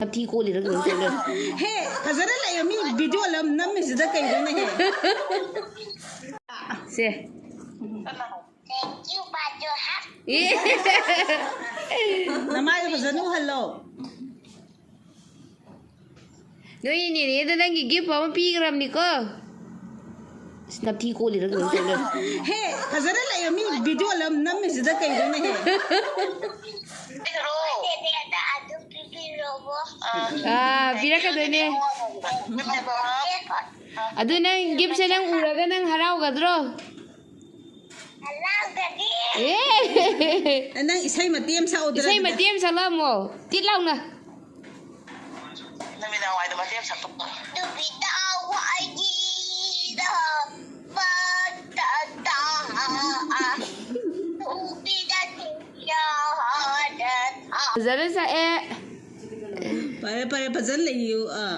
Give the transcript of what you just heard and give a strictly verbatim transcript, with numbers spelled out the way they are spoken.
ꯅꯞꯊꯤ ꯀꯣꯜꯂꯤꯔ ꯀꯩꯅꯣꯝ ꯇꯧ ꯂꯩꯔꯦ꯫ ꯍꯦ, ꯐꯖꯅ ꯂꯩꯌꯣ, ꯃꯤ ꯚꯤꯗꯤꯑꯣ ꯂꯝ ꯅꯝꯃꯤꯁꯤꯗ ꯀꯩꯅꯣꯅꯦꯍꯦ? ꯁꯦ꯫ Thank you, but you have. ꯑꯦ꯫ ꯅꯃꯥꯏꯗꯣ ꯐꯖꯅ ꯎꯍꯜꯂꯣ꯫ ꯅꯣꯏ ꯅꯦꯅꯦꯗ ꯅꯪꯒꯤ ꯒꯤꯐ ꯑꯃ ꯄꯤꯈ꯭ꯔꯕꯅꯤꯀꯣ꯫ ꯑꯁ, ꯅꯞꯊꯤ ꯀꯣꯜꯂꯤꯔ ꯀꯩꯅꯣꯝ ꯇꯧ ꯂꯩꯔꯦ꯫ ꯍꯦ, ꯐꯖꯅ ꯂꯩꯌꯣ, ꯃꯤ ꯚꯤꯗꯤꯑꯣ ꯂꯝ ꯅꯝꯃꯤꯁꯤꯗ ꯀꯩꯅꯣꯅꯦꯍꯦ? ꯑꯥ, ꯄꯤꯔꯛꯀꯗꯣꯏꯅꯦ꯫ ꯑꯗꯨ ꯅꯪ ꯒꯤꯐꯁꯦ ꯅꯪ ꯎꯔꯒ ꯅꯪ ꯍꯔꯥꯎꯒꯗ꯭ꯔꯣ? ꯑꯦ! ꯅꯪ ꯏꯁꯩ ꯃꯇꯦꯛ ꯑꯃ ꯁꯛꯎꯗꯅ ꯏꯁꯩ ꯑꯗꯨꯗꯤ꯫ ꯃꯇꯦꯛ ꯑꯃ ꯁꯛꯂꯛꯑꯝꯃꯣ꯫ ꯇꯤꯠ ꯂꯥꯎꯅ꯫ ꯅꯨꯃꯤꯗꯥꯡ ꯋꯥꯏꯗ ꯃꯇꯦꯛ ꯑꯃ ꯁꯛꯇꯣꯛꯑꯣ꯫ ꯅꯨꯃꯤꯗꯥꯡ ꯋꯥꯏꯗ ꯃꯇꯇ ꯅꯨꯃꯤꯗꯥꯡ ꯌꯥꯔ ꯐꯖꯅ ꯁꯛꯑꯦ꯫ ꯐꯔꯦ, ꯐꯔꯦ, ꯐꯖꯅ ꯂꯩꯌꯨ꯫ ꯑꯥ꯫